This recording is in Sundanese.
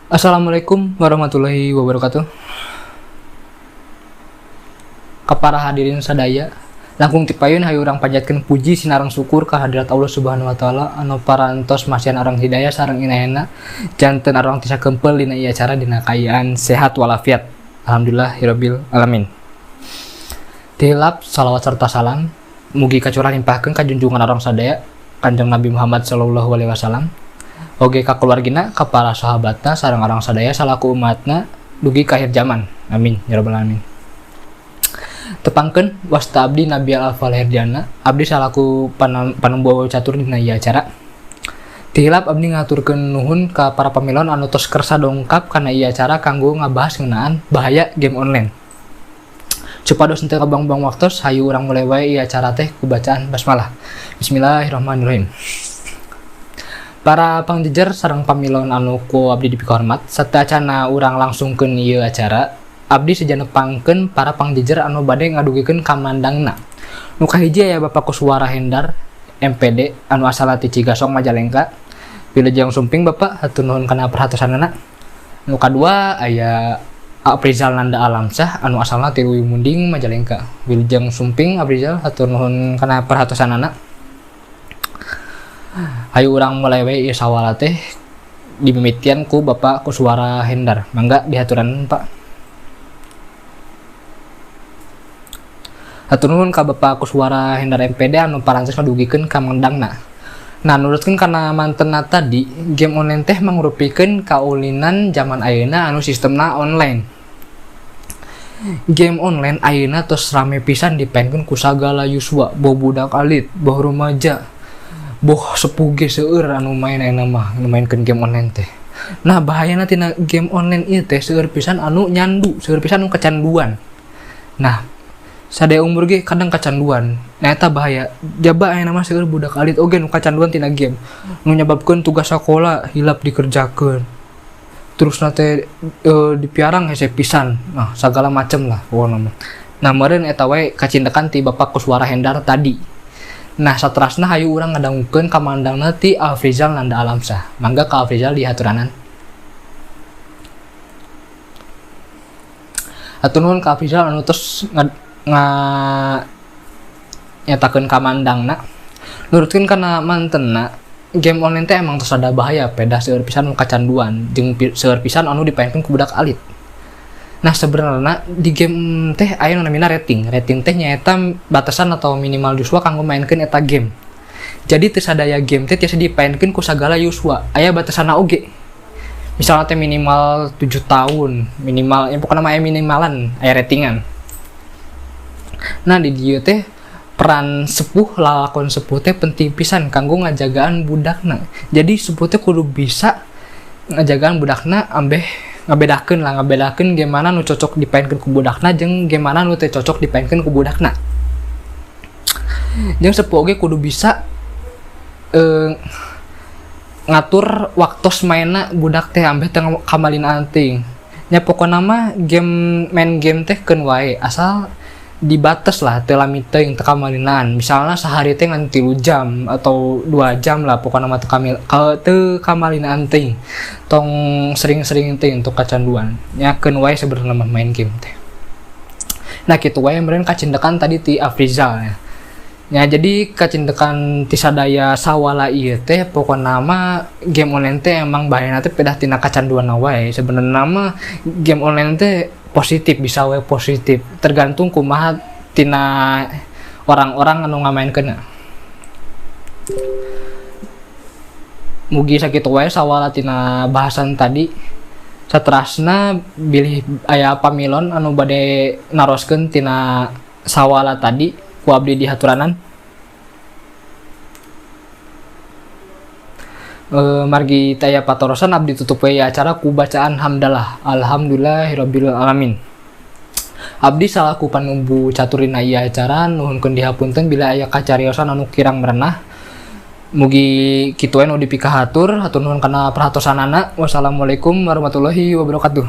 Assalamualaikum warahmatullahi wabarakatuh. Ka para hadirin sadaya, langkung ti payun hayu urang panjatkeun puji sinareng syukur ka hadirat Allah Subhanahu wa taala anu parantos masihan arang hidayah sareng inayahna janten arang tiasa kempel dina ieu acara dina kaayaan sehat walafiat. Alhamdulillahirabbil alamin. Tilap salawat serta salam mugi kacurah limpahkeun ka junjungan arang sadaya Kanjeng Nabi Muhammad sallallahu alaihi wasallam oge ka keluargina, ka para sahabatna sareng arang sadaya salaku umatna dugi ka akhir zaman. Amin ya rabbal alamin. Tepangkeun wasta abdi Nabi Alfa Herdiana, abdi salaku panumbu catur dina ieu acara. Tihilap abdi ngaturkeun nuhun ka para pamilon anu tos kersa dongkap kana ieu acara kanggo ngabahas ngeunaan bahaya game online. Supados henteu kabuang-buang waktos, hayu urang mulai wae ieu acara teh ku bacaan basmalah. Bismillahirrahmanirrahim. Para pangjejer sareng pamilon anu ku abdi dipikahormat, sateuacanna urang langsungkeun ieu acara, abdi seja nepangkeun para pangjejer anu bade ngadugikeun kamandangna. Nu kahiji aya Bapak Kuswara Hendar, MPD, anu asalna ti Cigasong Majalengka. Wilujeng sumping Bapak, hatur nuhun kana perhatosanana. Nu kadua aya Aprizal Nanda Alamsyah anu asalna ti Leuwi Munding Majalengka. Wilujeng sumping Aprizal, hatur nuhun kana perhatosanana. Hayu urang mulai we ieu sawala teh dimimitian ku Bapak Kuswara Hendar. Mangga dihaturan Pak. Hatur nuhun ka Bapak Kuswara Hendar MPD anu parantos ngadugikeun ka mangdangna. Nah, nurutkeun kana mantenna tadi, game online teh mangrupikeun kaulinan zaman ayeuna anu sistemna online. Game online ayeuna tos rame pisan dipaenkeun ku sagala yuswa, boh budak alit, boh rumaja, boh sepuh ge seueur anu main ayeuna mah, anu mainkeun game online teh. Nah, bahayana tina game online ieu teh seueur pisan anu nyandu, seueur pisan anu kecanduan. Nah, sadaya umur ge kadang kecanduan. Nah, eta bahaya. Jaba ayeuna mah seueur budak alit oge nu kecanduan tina game. Nu nyababkeun tugas sakola hilap dikerjakeun. Terus teh dipiarang hese pisan. Nah, sagala macem lah pokona mah. Nah, meureun eta wae kacindekan ti Bapak Kuswara Hendar tadi. Nah, saterasna hayu urang ngadangukeun kamandangna ti Afrizal Nanda Alamsyah. Mangga ka Afrizal dihaturanan. Hatur nuhun ka Afrizal anu tos nyatakeun kamandangna. Nurutkeun kana mantenna, game online teh emang tos rada bahaya, pedah seueur pisan nu kacanduan jeung seueur pisan anu dipaenkeun ku budak alit. Nah, sebenarnya di game teh aya nu namina rating. Rating teh nyaeta batasan atau minimal yuswa kanggo mainkeun eta game. Jadi teu sadaya game teh tiasa dipaenkeun ku sagala yuswa, aya batasanna oge. Misalnya teh minimal 7 tahun, minimal, ya pokoknya mah aya minimalan, aya ratingan. Nah, di dieu teh peran sepuh, lalakon sepuh teh penting pisan kanggo ngajagaan budakna. Jadi sepuh teh kudu bisa ngajagaan budakna ambeh ngabedakeun lah, ngabedakeun game mana nu cocok dipaenkeun ku budakna jeung game mana nu teu cocok dipaenkeun ku budakna. Jeung sepuh oge kudu bisa ngatur waktos mainna budak teh ambeh teu kamalina anting. Nya pokona mah game main game teh keun wae asal dibates lah, teu lami teuing teu kamalinaan. Misalnya sehari teh ngan 3 jam atau 2 jam lah, pokona mah teu kamalinaan teuing. Tong sering-sering teuing untuk kacanduan. Nya keun wae sebenarnya mah main game teh. Nah, kitu wae meureun kacindekan tadi ti Afrizal ya. Ya, jadi kacindekan ti sadaya sawala ieu teh pokona mah game online teh emang bahayana teh pedah tina kacanduan wae. Sebenarnya mah game online teh positif, bisa wae positif, tergantung kumaha tina orang-orang anu ngamaenkeunna. Mugi sakitu wae sawala tina bahasan tadi. Saterasna bilih aya pamilon anu bade naroskeun tina sawala tadi ku abdi dihaturanan. Margi taya patorosan abdi tutup we acara ku bacaan hamdalah. Alhamdulillahirabbil alamin. Abdi salaku panumbu caturina ieu acara nuhunkeun dihapunten bila aya kacariosan anu kirang merenah. Mugi kitu we nu dipikahatur, hatur nuhun kana perhatosanana. Wassalamualaikum warahmatullahi wabarakatuh.